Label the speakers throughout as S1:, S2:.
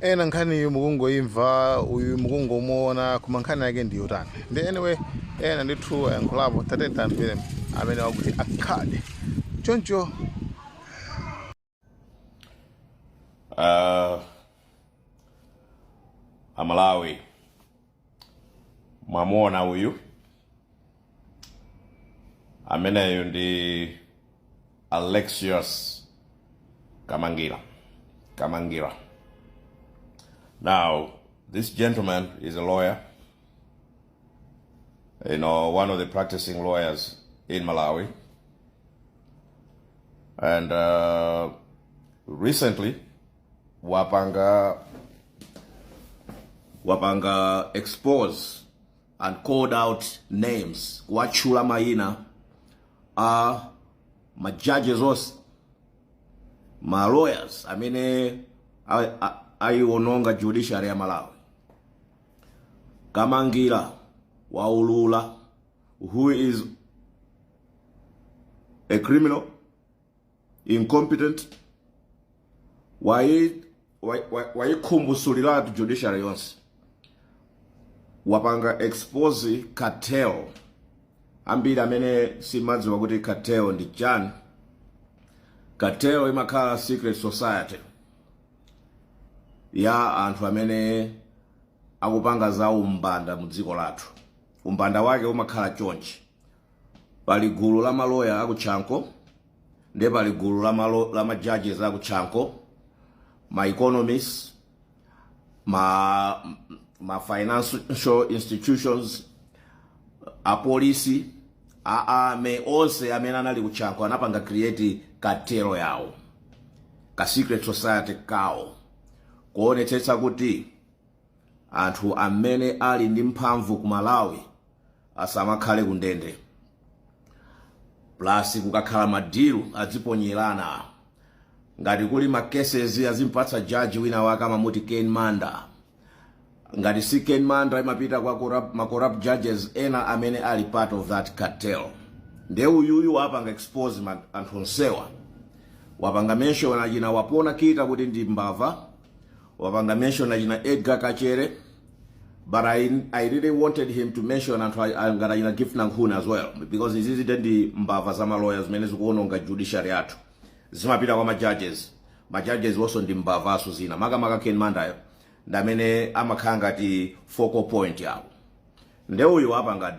S1: Ena nkhaniyo mukungoimva, uyu mukungomuona, koma nkhani yake ndi yotani? Ndi anyway, ena ndithu ayankhulapo. Tatiyeni tamvere amene wakuti akhale choncho.
S2: Amalawi, mwamuona uyu ameneyu ndi Alexius Kamangira. Kamangira. Now, this gentleman is a lawyer, one of the practicing lawyers in Malawi. And recently, wapanga expose and called out names, kuwatchula mayina a ma judges onse, ma lawyers amene ayiwononga judiciary ya Malawi. Kamangira waulula who is a criminal, incompetent, wayikhumbusuliratu judiciary yonse, wapanga expose cartel. Ambiri amene simadziwa kuti cartel ndi chani, cartel imakhala secret society ya anthu amene akupanga za umbanda mu dziko lathu. Umbanda wake umakhala chonchi: pali gulu la maloya akutchanko, ndiye pali gulu la ma judges akutchanko, ma economists, ma financial institutions, apolisi, aame onse amene anali kutchanko anapanga create cartel yawo, ka secret society kawo, kuonetsetsa kuti anthu amene ali ndi mphamvu ku Malawi asamakhale ku ndende, plus kukakhala ma deal adziponyerana. Ngati kuli ma cases, azimpatsa judge wina wake amamuti Ken Manda. Ngati si Ken Manda, imapita kwa ma corrupt judges ena amene ali part of that cartel. Nde uyuyu wapanga expose anthu onsewa. Wapanga mention achina Wapona Kita kuti ndi mbava, wapanga mention achina Edgar Kachere, but I really wanted him to mention anthu ngati achina Gift Nankhuni as well, because izizi ndi mbava za maloya zimene zikuononga judiciary yathu. Zimapita kwa ma judges. Ma judges wonso ndi mbavaso zina, makamaka Ken Mandayo ndi amene amakhala ngati focal point yawo. Nde uyu wapanga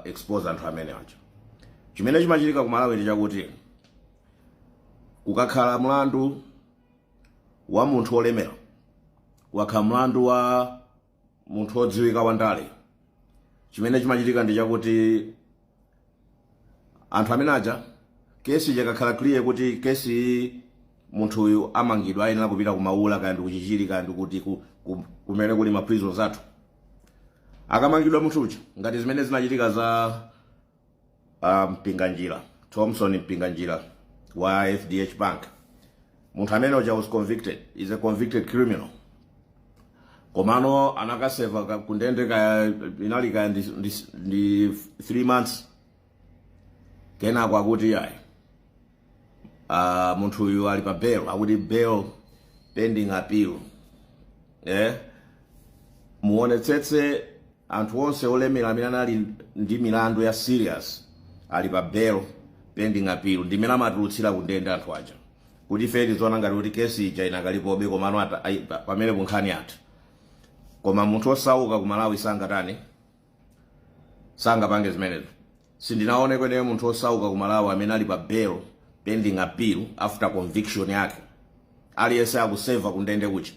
S2: expose anthu amene aja. Chimene chimachitika ku Malawi ndi chakuti kukakhala mlandu wa munthu olemera, kukakhala mlandu wa munthu odziwika wa ndale, chimene chimachitika ndi chakuti anthu amene aja, kesi chakakhala clear kuti kesi iyi munthu uyu amangidwa, ayenera kupita kumaula, kaya ndi kuchichiri, kaya ndi kuti kumene kuli ma prisons athu, akamangidwa munthu uja, ngati zimene zinachitika za Mpinganjira, Thompson Mpinganjira wa FDH Bank. Munthu amene uja was convicted, is a convicted criminal, komano anakaseva kundende kaya inali kaya ndi 3 months. Kenako akuti ayi, munthu uyu ali pa bail, akuti bail pending appeal. Muonetsetse anthu onse olemera amene anali ndi milandu ya serious ali pa bail pending appeal. Ndimene amatulutsira kundende anthu aja kuti ife tizoona ngati kuti kesi ija inakalipobe, komano pamene kunkhani athu. Koma munthu osauka ku Malawi sangatani, sangapange zimenezo. Sindinaone kweneyo munthu osauka ku Malawi amene ali pa bail pending appeal after conviction yake. Aliyense akuseva kundende kucha.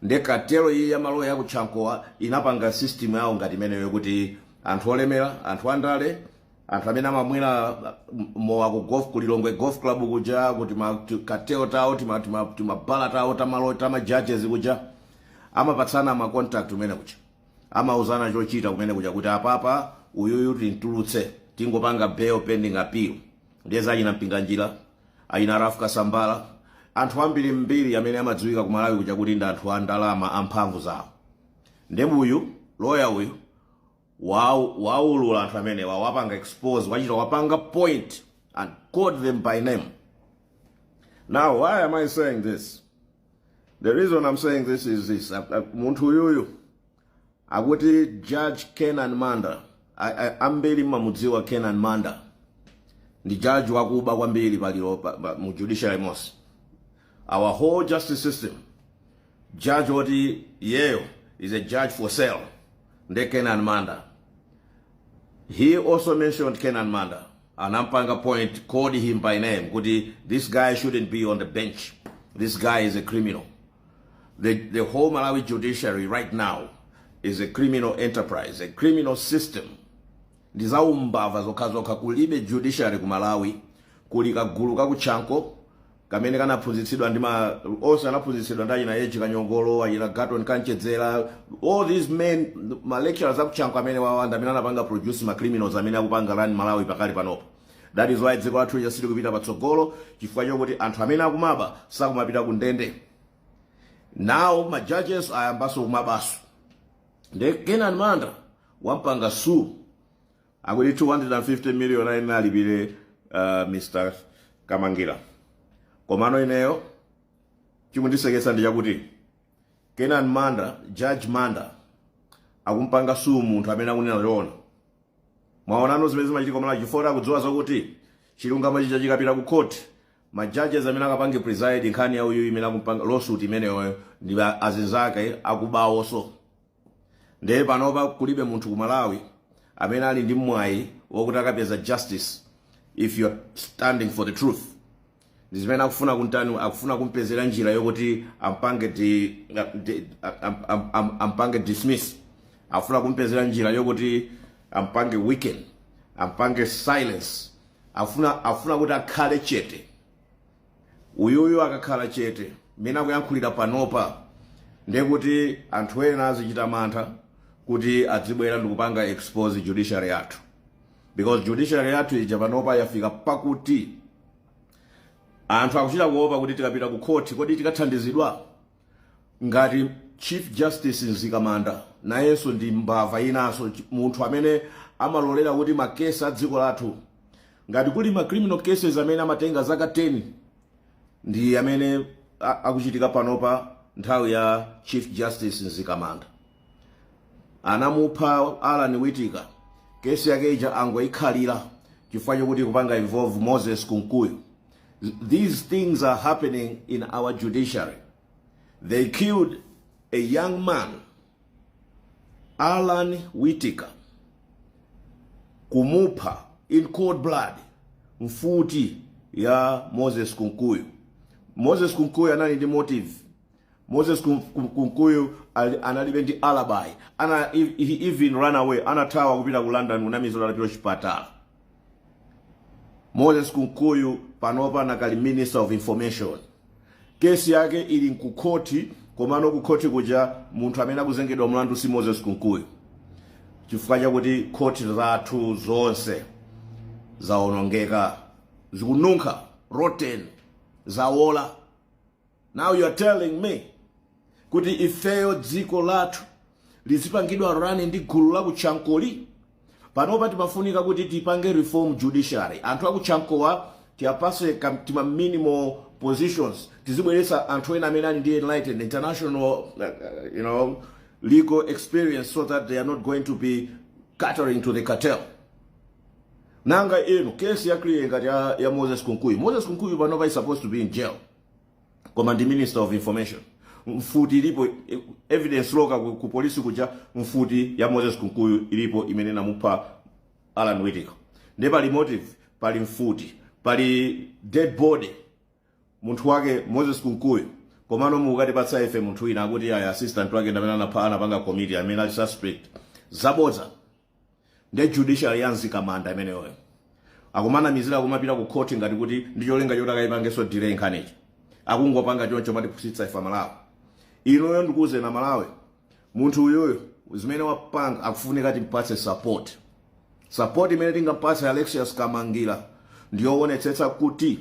S2: Nde cartel iyi ya maloya akutchankowa inapanga system yawo ngati imeneyo, kuti anthu olemera, anthu andale, anthu amene amamwera mowa ku golf, ku Lilongwe Golf Club kuja, kuti ma cartel tawo, timabala tawo tamalo tama judges kuja, amapatsana ma contact kumene kuja, amauzana chochita kumene kuja, kuti apapa uyuyu tintulutse, tingopanga bail pending appeal. Ndiye zachina Mpinganjira, achina Ralph Kasambara, anthu ambiri mbiri amene amadziwika ku Malawi kuja kuti ndi anthu a ndalama, amphamvu zawo. Ndiye uyu lawyer uyu waulula anthu amene wapanga expose, wachita wapanga point and called them by name. Now, why am I saying this? The reason I'm saying this is this: munthu uyuyu akuti Judge Kenan Manda, ambiri mmamudziwa Kenan Manda, ndi judge wakuba kwambiri paliro mu judiciary monse, our whole justice system. Judge woti yeyo is a judge for sale nde Kenan Manda. He also mentioned Kenan Manda, anampanga point, called him by name kuti this guy shouldn't be on the bench, this guy is a criminal. The whole Malawi judiciary right now is a criminal enterprise, a criminal system. Ndi zaumbava zokhazokha. Kulibe judiciary ku Malawi, kuli kagulu kakutchanko kamene kanaphunzitsidwa ndi ma onse anaphunzitsidwa ndi achina Eji Kanyongolo, achina Gaton Kanchedzera, all these men, ma lecturers akutchanko amene wawanda amene anapanga produce ma criminals amene akupanga run Malawi pakali panopo. That is why dziko lathu lija kupita patsogolo, chifukwa chokuti anthu amene akumaba sakumapita ku ndende. Now ma judges ayambaso kumabaso. Nde Kenan Manda wampanga sue, akuti 250 million ayenera alipire Mr Kamangira. Komano ineyo chikundiseketsa ndi chakuti Kenan Manda, Judge Manda, akumpanga sue munthu amene akunena zoona. Mwaonano zimene zimachitika Malawi, chifukwa akudziwa zakuti chilungamo chija chikapita ku court, ma judges amene akapange preside nkhani ya uyu imene akumpanga lawsuit imeneyo ndi azinzake akubawonso. Ndiye panopa kulibe munthu ku Malawi amene ali ndi mwayi wokuti akapeza justice if you're standing for the truth. Ndi zimene akufuna kuntani, akufuna kumpezera njira yokuti ampange dismiss, akufuna kumpezera njira yokuti ampange weaken, ampange silence, afuna kuti akhale chete. Uyuyu akakhala chete mmene akuyankhulira panopa, ndiye kuti anthu ena azichita mantha kuti adzibwera ndikupanga expose judiciary yathu, because judiciary yathu ija panopa yafika pakuti anthu akuchita kuopa kuti tikapita ku court, kodi tikathandizidwa? Ngati Chief Justice Mzikamanda nayenso ndi mbava inanso, munthu amene amalolera kuti makesi a dziko lathu, ngati kuli ma criminal cases amene amatenga zaka 10, ndi amene akuchitika panopa nthawi ya Chief Justice Mzikamanda. Anamupha Alan Witika, kesi yake ija angoyikhalira chifukwa chokuti kupanga involve Moses Kunkuyu. These things are happening in our judiciary. They killed a young man, Alan Witika, kumupha in cold blood, mfuti ya Moses Kunkuyu. Moses Kunkuyu anali ndi motive. Moses Kunkuyu analibe ndi alibi. He even ran away, anathawa kupita ku London kunamizira alapiro chipatala. Moses Kunkuyu panopa nakali Minister of Information. Kesi yake ili mkukhoti, komano kukhoti kuja munthu amene akuzengedwa mlandu si Moses Kunkuyu, chifukwa chakuti khoti zathu zonse zawonongeka, zikununkha, rotten, zawola. Now you are telling me kuti ifeyo dziko lathu lizipangidwa run ndi gulu la kutchankoli? Panopa timafunika kuti tipange reform judiciary. Anthu akutchankowa tiyapase tima minimal positions, tizibweretsa anthu ena amene ali ndi enlightened international legal experience, so that they are not going to be catering to the cartel. Nanga inu, kesi ya clear ngati ya Moses Kunkuyu. Moses Kunkuyu panopa is supposed to be in jail, koma ndi Minister of Information. Mfuti ilipo, evidence loka ku polisi kuja, mfuti ya Moses Kunkuyu ilipo imene namupha Alan Witika. Ndiye pali motive, pali mfuti, pali dead body, munthu wake Moses Kunkuyu. Komano mukatipatsa ife munthu wina, akuti aya assistant wake ndamene anapha, anapanga committee, amene ali suspect. Zabodza. Ndiye judiciary ya Mzikamanda imeneyoyo akumanamizira kumapita ku court ngati kuti ndi cholinga choti akayipangenso delay nkhanichi. Akungopanga choncho matipusitsa ife Malawi. Inuyo ndikuuze na Malawi, munthu uyuyu zimene wapanga akufunika timpatse support. Support imene tingampatse Alexius Kamangira ndiyoonetsetsa kuti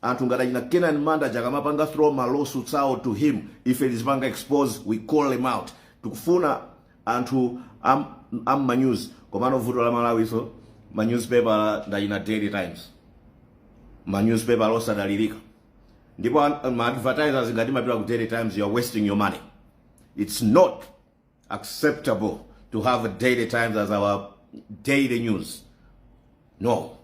S2: anthu ngati achina Kenan Manda chakamapanga throw ma lawsuits out to him, ife tizipanga expose, we call him out. Tikufuna anthu am ma news, komano vuto la Malawi so ma newspaper ndachina Daily Times, ma newspaper osadalirika. Ndipo ma advertisers, ngati mapita ku Daily Times, you are wasting your money. It's not acceptable to have a Daily Times as our daily news. No.